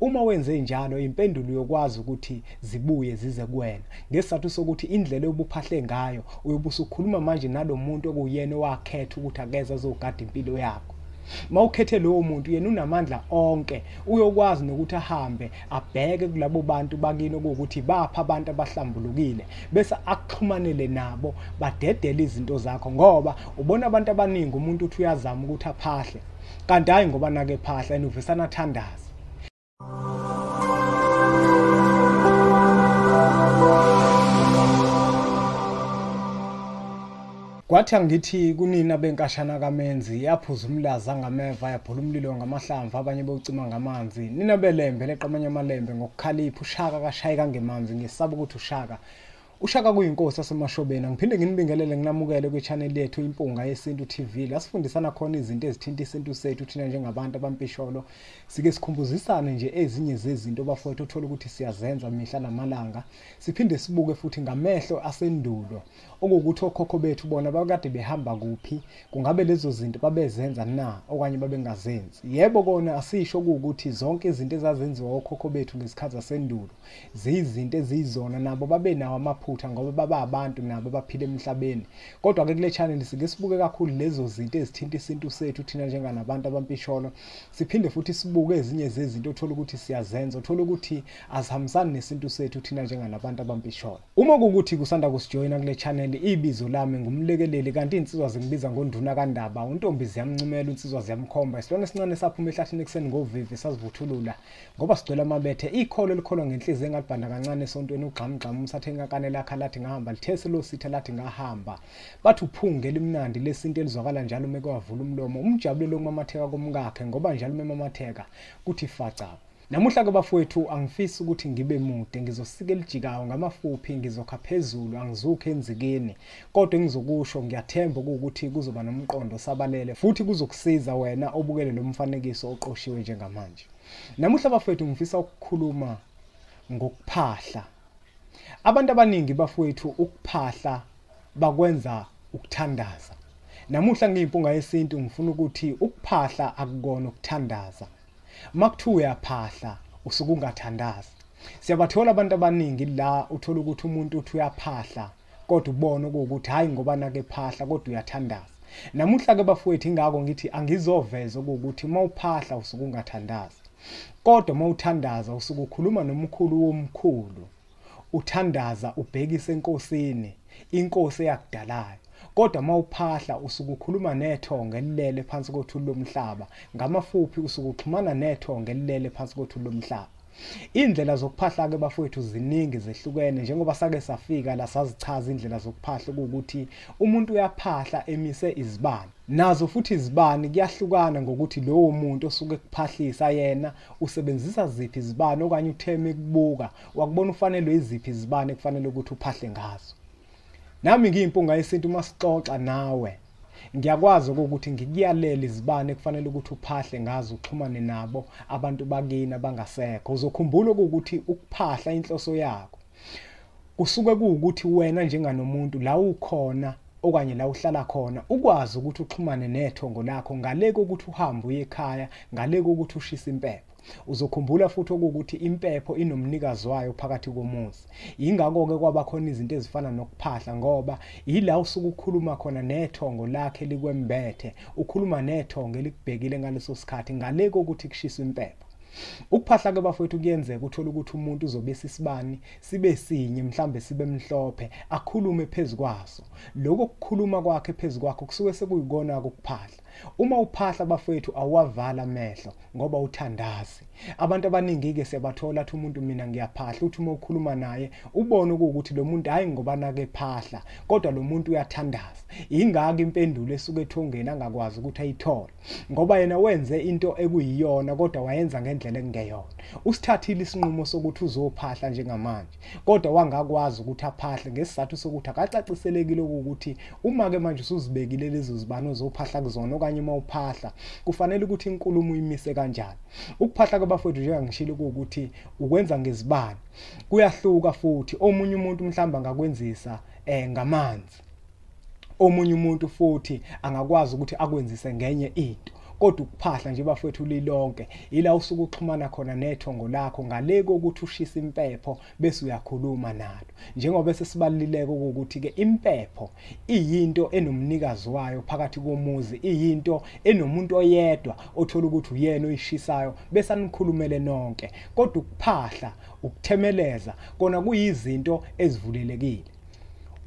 Uma wenze njalo, impendulo yokwazi ukuthi zibuye zize kuwena, ngesizathu sokuthi indlela obuphahle ngayo uyobe usukhuluma manje nalomuntu okuyena owakhetha ukuthi akeze azogada impilo yakho. Mawukhethe lowo muntu, yena unamandla onke, uyokwazi nokuthi ahambe abheke kulabo bantu bakini okuwukuthi bapha abantu abahlambulukile, bese akuxhumanele nabo badedele izinto zakho. Ngoba ubona abantu abaningi, umuntu uthi uyazama ukuthi aphahle, kanti hayi ngoba nake phahla yena uvesana athandaze. Kwathi angithi kunina benkashana kaMenzi, yaphuza umlaza ngameva, yaphula umlilo ngamahlamvu, abanye bewucima ngamanzi. Nina belembe leqamanye amalembe ngokukhalipha, uShaka kashayeka ngemanzi, ngisaba ukuthi uShaka kuyinkosi yaseMashobeni. Ngiphinde nginibingelele nginamukele kwi-channel yethu Impunga Yesintu TV, la sifundisana khona izinto ezithinta isintu sethu thina njengabantu abampisholo. Sike sikhumbuzisane nje ezinye zezinto bafowethu uthola ukuthi siyazenza mihla namalanga. Siphinde sibuke futhi ngamehlo asendulo okuwukuthi okhokho bethu bona bakade behamba kuphi, kungabe lezo zinto babezenza na okanye babengazenzi. Yebo kona asisho ukuthi zonke izinto ezazenziwa okhokho bethu ngesikhathi sasendulo ziyizinto eziyizona, nabo babenawo amaphutha ngoba baba abantu nabo baphila emhlabeni. Kodwa ke kule channel sike sibuke kakhulu lezo zinto ezithinta isintu sethu thina njenganabantu abampisholo. Siphinde futhi sibuke ezinye zezinto othola ukuthi siyazenza, othola ukuthi azihambisani nesintu sethu thina njenganabantu abampisholo. Uma kuwukuthi kusanda kusijoyina kule channel, ibizo lami ngumlekeleli, kanti insizwa zingibiza ngonduna kaNdaba. Untombi ziyamncumela, insizwa ziyamkhomba. Isilwane esincane saphuma ehlathini ekuseni ngovivi, sazivuthulula ngoba sigcwele amabethe. Ikholo elikholwa ngenhliziyo engalibhanda kancane esontweni, ugxamugxamu umsathe enkakane lakha lathi ngahamba, lithese lo sitha lathi ngahamba. Bathi uphunge elimnandi lesintu elizwakala njalo uma kwavula umlomo, umjabulelo lokumamatheka komkakhe ngoba njalo memamatheka kuthi faca. Namuhla ke bafowethu angifisi ukuthi ngibe mude, ngizosika elijikayo ngamafuphi, ngizokha phezulu, angizukho enzikeni. Kodwa engizokusho ngiyathemba ukuthi kuzoba nomqondo osabalele futhi kuzokusiza wena obukele lo mfanekiso oqoshiwe njengamanje. Namuhla bafowethu ngifisa ukukhuluma ngokuphahla. Abantu abaningi bafowethu ukuphahla bakwenza ukuthandaza. Namuhla ngiyimpunga yesintu ngifuna ukuthi ukuphahla akukona ukuthandaza. Makuthiwa uyaphahla usuke ungathandazi. Siyabathola abantu abaningi la uthola ukuthi umuntu uthi uyaphahla kodwa ubone ukuthi hayi ngoba nake phahla kodwa uyathandaza. Namuhla ke bafowethu ingakho ngithi angizoveza ukuthi mawuphahla usuke ungathandazi, kodwa mawuthandaza usuke ukhuluma nomkhulu womkhulu, uthandaza ubhekise enkosini, inkosi eyakudalayo. Kodwa mawuphahla usuke ukhuluma nethongo elilele phansi kothuli lomhlaba, ngamafuphi usuke uxhumana nethongo elilele phansi kothuli lomhlaba. Indlela zokuphahla ke bafowethu ziningi zehlukene, njengoba sake safika la sazichaza indlela zokuphahla ukuthi umuntu uyaphahla emise izibani. Nazo futhi izibani kuyahlukana ngokuthi lowo muntu osuke ekuphahlisa yena usebenzisa ziphi izibani, okanye utheme kubuka wakubona ufanele iziphi izibani ekufanele ukuthi uphahle ngazo. Nami ngiyimpunga yesintu masixoxa nawe ngiyakwazi ukuthi ngikuyalela izibane ekufanele ukuthi uphahle ngazo, uxhumane nabo abantu bakini abangasekho. Uzokhumbula ukuthi ukuphahla inhloso yakho kusuke kuwukuthi wena njenganomuntu la ukhona okanye la uhlala khona ukwazi ukuthi uxhumane nethongo lakho ngale kokuthi uhambe uye ekhaya, ngale kokuthi ushise impepho. Uzokhumbula futhi ukuthi impepho inomnikazi wayo phakathi komuzi. Yingakho ke kwaba khona izinto ezifana nokuphahla, ngoba yila usuke ukhuluma khona nethongo lakhe likwembethe, ukhuluma nethongo elikubhekile ngaleso sikhathi ngale kokuthi kushiswe impepho. Ukuphahla ke bafowethu kuyenzeka uthola ukuthi umuntu uzobisa isibani sibe sinye, mhlambe sibe mhlophe, akhulume phezukwaso. Lokho kukhuluma kwakhe phezukwakho kusuke sekuyikona ukuphahla. Uma uphahla bafowethu awuwavala amehlo ngoba uthandazi. Abantu abaningi ke siyabathola athi umuntu mina ngiyaphahla, uthi uma ukhuluma naye ubone ukuthi lo muntu hayi ngoba nake phahla kodwa lo muntu uyathandaza. Ingaka impendulo esuke ethongeni angakwazi ukuthi ayithole ngoba yena wenze into ekuyiyona kodwa wayenza ngendlela ekungeyona. Usithathile isinqumo sokuthi uzophahla njengamanje kodwa wangakwazi ukuthi aphahle ngesizathu sokuthi akacaciselekile ukuthi uma ke manje usuzibekile lezo zibani ozophahla kuzona okanye uma uphahla kufanele ukuthi inkulumo uyimise kanjani. Ukuphahla kwabafowethu njengangishilo ukuthi ukwenza ngezibani kuyahluka futhi. Omunye umuntu mhlamba angakwenzisa ngamanzi, omunye umuntu futhi angakwazi ukuthi akwenzise ngenye into. Kodwa ukuphahla nje bafowethu lilonke ila usuke uxhumana khona nethongo lakho ngale kokuthi ushisa impepho bese uyakhuluma nalo. Njengoba sesibalileke ukuthi ke impepho iyinto enomnikazi wayo phakathi komuzi, iyinto enomuntu oyedwa othola ukuthi uyena oyishisayo bese anikhulumele nonke. Kodwa ukuphahla, ukuthemeleza kona kuyizinto ezivulelekile.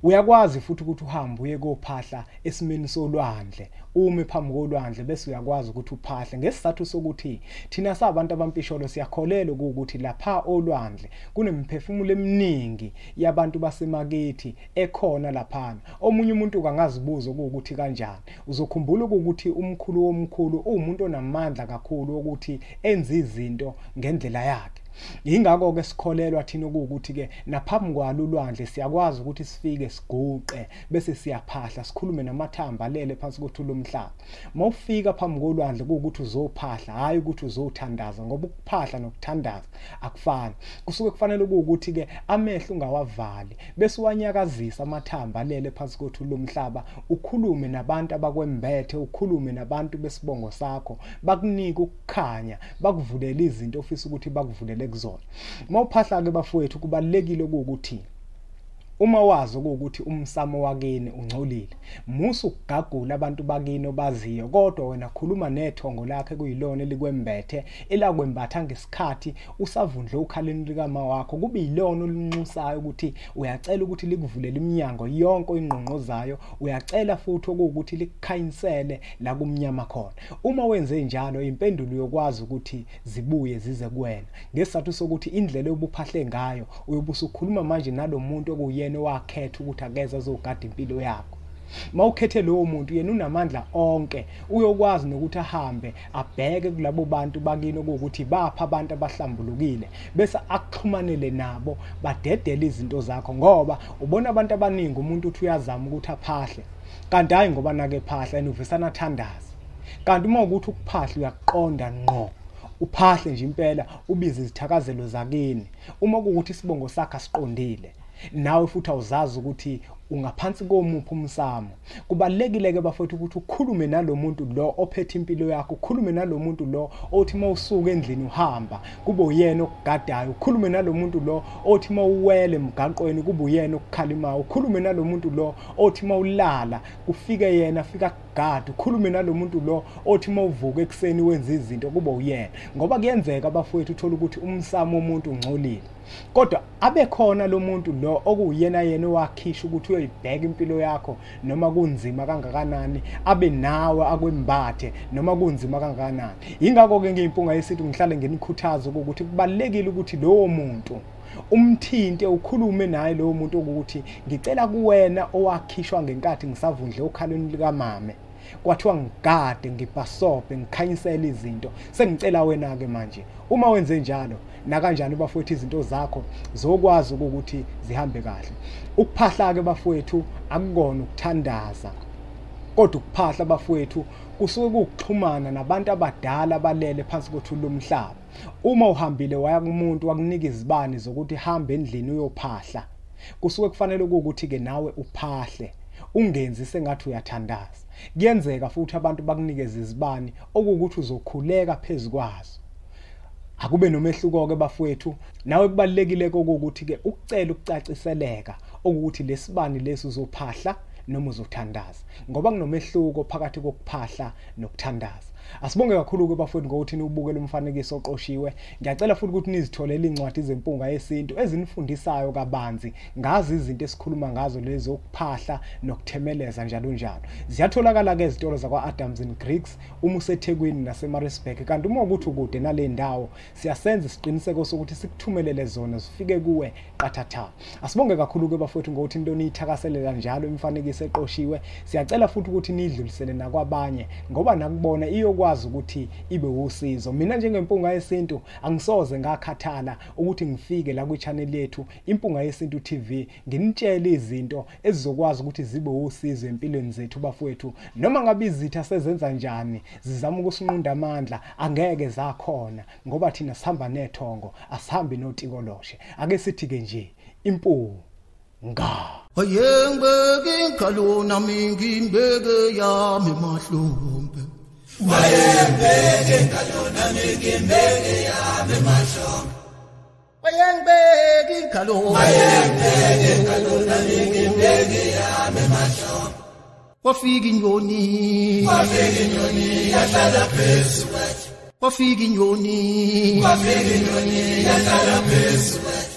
Uyakwazi futhi ukuthi uhambe uye kophahla esimeni solwandle, ume phambi kolwandle bese uyakwazi ukuthi uphahle, ngesizathu sokuthi thina sabantu abampisholo siyakholelwa ukuthi lapha olwandle kunemiphefumulo eminingi yabantu basemakithi ekhona laphana. Omunye umuntu angazibuza ukuthi kanjani. Uzokhumbula ukuthi umkhulu womkhulu uwumuntu onamandla kakhulu ukuthi enze izinto ngendlela yakhe. Yingakho ke sikholelwa thina ukuthi ke naphambi kwalo ulwandle siyakwazi ukuthi sifike siguqe bese siyaphahla, sikhulume namathamba alele phansi kothuli lomhlaba. Mawufika phambi kolwandle kuwukuthi uzophahla, hayi ukuthi uzothandaza, ngoba ukuphahla nokuthandaza akufani. Kusuke kufanele ukuthi ke amehlo ungawavali bese uwanyakazisa amathamba alele phansi kothuli lomhlaba, ukhulume nabantu abakwembethe, ukhulume nabantu besibongo sakho, bakunike ukukhanya, bakuvulele izinto ofisa ukuthi bakuvulele kuzona. Mawuphahla ke bafowethu kubalekile ukuthi uma wazi ukuthi umsamo wakini ungcolile, musu ukugagula abantu bakini obaziyo, kodwa wena khuluma nethongo lakhe kuyilona elikwembethe, elakwembatha ngesikhathi usavundle ukhaleni likama wakho, kube yilona olinxusayo ukuthi uyacela ukuthi likuvulele iminyango yonke oyingqongqozayo, uyacela futhi ukuthi likukhanyisele la kumnyama khona. Uma wenze njalo impendulo yokwazi ukuthi zibuye zize kuwena, ngesizathu sokuthi indlela obuphahle ngayo uyobusukhuluma manje nalomuntu okuyena wakhetha ukuthi akeze azogada impilo yakho. Mawukhethe lowo muntu, yena unamandla onke, uyokwazi nokuthi ahambe abheke kulabo bantu bakini ukuthi bapha abantu abahlambulukile, bese akuxhumanele nabo badedele izinto zakho. Ngoba ubona abantu abaningi umuntu uthi uyazama ukuthi aphahle, kanti hayi ngoba nake phahla yena uvesana thandaza. Kanti uma ukuthi ukuphahla uyaqonda ngqo, uphahle nje impela, ubize izithakazelo zakini. Uma kuwukuthi isibongo sakhe asiqondile, nawe futhi awuzazi ukuthi ungaphansi komuphi umsamo. Kubalekile ke bafowethu ukuthi ukhulume nalomuntu lo ophethe impilo yakho, ukhulume nalomuntu lo othi mawusuka endlini uhamba kube uyena okugadayo, ukhulume nalomuntu lo othi mawuwele emgaqweni kube uyena okukhalimayo, ukhulume nalomuntu lo othi mawulala kufike yena afika kugada, ukhulume nalomuntu lo othi mawuvuka ekuseni wenza izinto kube uyena. Ngoba kuyenzeka bafowethu uthola ukuthi umsamo womuntu ungcolile, kodwa abekhona lo muntu lo okuyena yena owakhisha ukuthi uyoyibheka impilo yakho noma kunzima kangakanani, abe nawe akwembathe noma kunzima kangakanani. Yingakho ke ngiyimpunga yesintu ngihlale nginikhuthaza ukuthi kubalekile ukuthi lowo muntu umthinte, ukhulume naye lowo muntu ukuthi ngicela kuwena owakhishwa ngenkathi ngisavundle okhalweni likamame, kwathiwa ngigade, ngibhasobhe, ngikhanyisele izinto, sengicela wena ke manje. Uma wenze njalo nakanjani bafowethu izinto zakho zokwazi ukuthi zihambe kahle. Ukuphahla ke bafowethu akukona ukuthandaza, kodwa ukuphahla bafowethu kusuke kukuxhumana nabantu abadala abalele phansi kothuli lomhlaba. Uma uhambile waya kumuntu wakunika izibani zokuthi hamba endlini uyophahla, kusuke kufanele ukuthi ke nawe uphahle, ungenzi sengathi uyathandaza. Kuyenzeka futhi abantu bakunikeze izibani okuwukuthi uzokhuleka phezukwazo. Akube nomehluko ke bafowethu. Nawe kubalekile ukuthi ke ukucela ukucaciseleka ukuthi lesibani lesi uzophahla noma uzothandaza, ngoba kunomehluko phakathi kokuphahla nokuthandaza. Asibonge kakhulu ke bafowethu ngokuthi niwubukele umfanekiso oqoshiwe. Ngiyacela futhi ukuthi nizitholele incwadi zempunga yesintu ezinifundisayo kabanzi ngazi izinto esikhuluma ngazo lezi zokuphahla nokuthemeleza njalo njalo. Ziyatholakala ke ezitolo zakwa Adams and Griggs uma useThekwini naseMaritzburg, kanti uma ukuthi ukude nale ndawo siyasenza isiqiniseko sokuthi sikuthumelele zona zifike kuwe qathatha. Asibonge kakhulu ke bafowethu ngokuthi into niyithakaselela njalo imifanekiso eqoshiwe. Siyacela futhi ukuthi nidlulisele nakwabanye, ngoba nakubona iyokwazi ukuthi ibe usizo. Mina njengempunga yesintu angisoze ngakhathala ukuthi ngifike la kwi-channel yethu Impunga Yesintu TV nginitshele izinto ezizokwazi ukuthi zibe usizo empilweni zethu bafowethu. Noma ngabe izitha sezenza njani zizama ukusinqunda amandla, angeke zakhona, ngoba thina sihamba nethongo, asihambi notikoloshe. Ake sithi ke nje impunga. Ayengibeke inkalo nami ngimbeke yami mahlombe. Wayengibeke ingalo nami ngimbeke yami emahlombe. Wayengibeke ingalo, wayengibeke ingalo nami ngimbeke yami emahlombe. Wafika inyoni, wafika inyoni yahlala phezu kwethu. Wafika inyoni, wafika inyoni yahlala phezu kwethu.